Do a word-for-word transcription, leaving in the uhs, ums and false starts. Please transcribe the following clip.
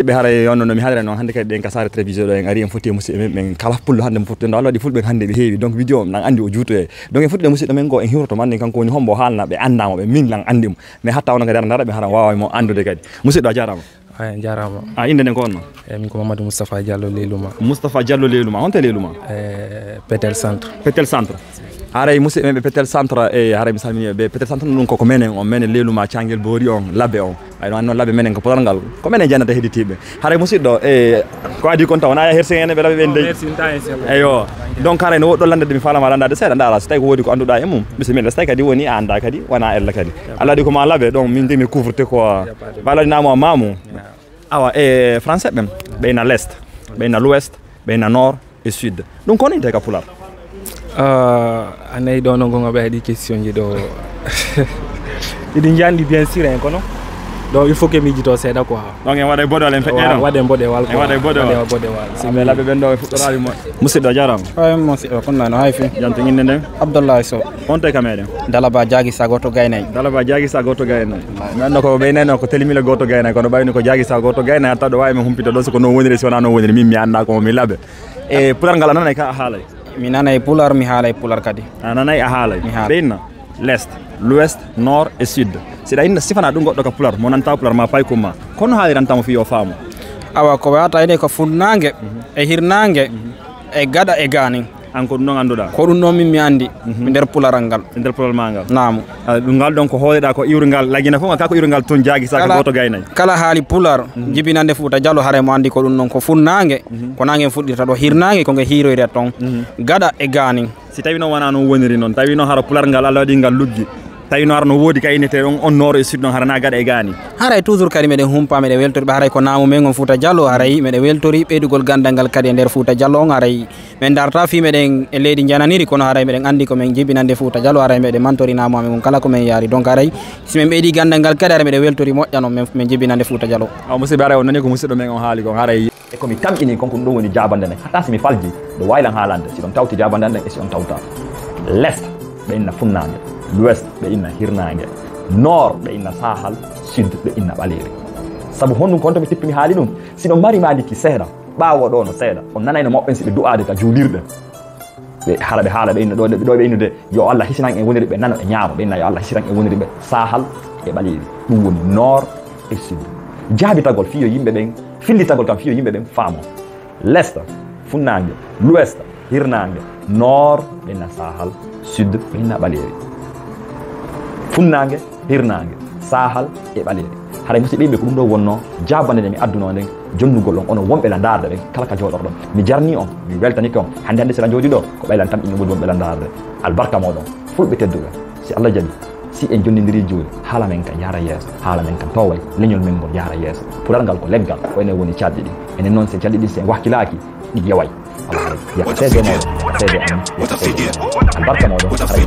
Ɓe haray on no mi haalira noon, hannde kadi ɗen ka Saare Télévision ɗo, en ari, en foti e musidɓe men, ɓen kala pullo hannde mo fottude, Allah waɗi fulɓe hannde ɓe heewi, donc vidéo o nan anndi o juutoye. Donc en foti e musidɗo men goo, en hiwroto mo anndi kanko woni hombo, o haalna ɓe anndaama ɓe, min lan anndi mo. Mais hatta onon kadi ara ndaara ɓe, hara waawa mo anndude kadi. Musidɗo, a jaaraama. Ay, a jaaraama. A, innde nden ko honno? E, min ko Mamadou Moustapha Diallo Leyluma. Moustapha Diallo Leyluma, honto e Leyluma? E, Petel Centre. Petel Centre. Haray musidɓe men ɓe Petel Centre, e, haray mi salmini ɓe. Petel Centre ɗum ko, ko menen on, menen Leyluma, Cangel Boori on, Labe on. Ay, ɗum anndi noon Labe menen ko Podor ngal. Ko menen jannata heɗitiiɓe. Haray musidɗo, e, ko adii kon taw, wonaa ya hersi en e ɓe Labe ɓe dey. Merci, nta en selo. Eyo. Donc haray no woɗɗo lannde mi faalama lanndaade seeɗa, ndaara so tawi ko woodi ko annduɗaa e mum. Bisimilla, so tawi kadi woni a anndaa kadi, wona ella kadi. Allah waɗi ko ma Labe, donc min de mi couvre te quoi. Ba Allah waɗi namo a mamu. Awa, e français ɓen, ɓe ina l'est, ɓe ina l'ouest, ɓe ina nord et sud. Ɗum ko honno wiyetee ka pular? Ah, a nayi ɗo no gonga ɓe haɗi question ji ɗo. Iɗi njandi bien sûr en kono. Donc il faut que miijito seeɗa quoi. Donc en waɗay boɗewal en feƴƴe ɗon? Waɗen boɗewal quoi. En waɗay boɗewal. Waɗen boɗewal. Ah, ɓe Labe ɓen ɗo ɓe fuɗɗoraali mo. Musidɗo, a jaaraama. Ay, musidɗo, ko nano hay fi. Janto, innde nden? Abdoulaye Sow. On tawi ka meɗen? Dalaba Jaagi Sago to Gaynay. Dalaba Jaagi Sago to Gaynay. Mi annda ko ɓe nano ko telimile gooto Gaynay, kono ɓayni ko Jaagi Sago to Gaynay, hatta ɗo waawi mi humpito ɗo, so ko noon woniri, so wonaa noon woniri, min mi annda ko mi Labe. E pular ngal a nanay ka a haalay? Mi nanay pular, mi haalay pular kadi. A nanay, a haalay? Mi haalay. Ɓe inna? L'est, l'ouest, nord et sud. Si ɗa inna sifana ɗum goɗɗo ka pular, mo nanta pular ma pay kumma. Kono haaliranta mo fii o faamu? Awa, ko wata ene ko funnaange, e hirnaange, e gaɗa e gaanin. An ko ɗum ɗon annduɗaa? Ko ɗum ɗon min mi anndi, mhm, mi nder pularal ngal. E nder pularal ma ngal? Naamu. Ah, ɗum ngal ɗon ko hooleɗaa ko iwrungal Lagina fof, ka ko iwrungal toon Jaagi Sago gooto Gaynay. Kala haali pular, mhm, jibinande Fuuta Jalo, haray mo anndi ko ɗum ɗon ko funnaange, mhm, ko naange fuɗɗirta ɗo, hirnaange ko nge hiiroyre toon. Mhm. Gaɗa e gaanin. Si tawi noon wonaa noon woniri noon, tawi noon hara pular ngal Allah waɗi ngal luggi, tawi noon hara no woodi ka innetee on, on nord et sud noon hara na gaɗa e gaanin. Haray toujours kadi meɗen humpa, meɗen weltori ɓe, haray ko naamu men on Fuuta Jalo, haray meɗen weltori ɓeydugol ganndal ngal kadi e nder Fuuta Jalo on, haray men darta fii meɗen e leydi njananiri, kono haray meɗen anndi ko men jibinande Fuuta Jalo, haray meɗen mantori naamu amen ngun kala ko men yaari. Donc haray si men ɓeydi ganndal ngal kadi, haray meɗen weltori moƴƴa noon men, men jibinande Fuuta Jalo. Awa musidɓe, haray on nani ko musidɗo men on haali kon, haray. E ko mi tamƴini kon, ko ɗum ɗon woni jaabande nden. Hatta si mi falji, ɗo waawi lan haalande. Si ɗon tawti jaabande an ɗen e si on tawta. L'est, ɓe inna funnaange. L'ouest, ɓe inna hirnaange. Nord, ɓe inna saahal. Sud, ɓe inna ɓaleeri. Sabu honɗum ko honto mi tippini haali ɗum? Si ɗon mari maandiki seeɗa, ɓaawo ɗo no seeɗa, on nanayno moɓɓen si ɓe du'aade ka juulirɗe. Ɓe hara ɓe haala, ɓe inna ɗo, ɗo ɓe innude, yo Allah hisinan en woniri ɓe nano e ñaamo, ɓe inna yo Allah hisinan en woniri ɓe saahal e ɓaleeri. Ɗum woni nord e sud. Jaabitagol fii yo yimɓe ɓen, fillitagol kam fii yo yimɓe ɓen faamo. L'est, funnaange, l'ouest, hirnaange, nord, ɓe inna saahal, sud, ɓe inna ɓaleeri. Funnaange, hirnaange, saahal e ɓaleeri. Haray musidɓe yimɓe, ko ɗum ɗo wonno jaabande nde mi addunoo nden, jonnugol on onon wonɓe la ndaarde ɓen, kala ka jooɗorɗon. Mi jarnii on, mi weltanike on. Hannde hannde si la njooɗii ɗo, ko ɓay lan tamƴini woni wonɓe la ndaarde. Albarka mooɗon, fulɓe tedduɓe, si Allah jaɓi, si en jonnindiri juuɗe, haala men kan yaara yeeso, haala men kan tooway, leñol men ngol yaara yeeso. Pular ngal ko leggal, ko enen woni calɗi ɗin. Enen noon, si en calɗi ɗin, si en wakkilaaki, ɗi yeway. Wala haray. Yaa, seede mawɗo, seede am, yaa, seede am. Albarka mawɗo, haray.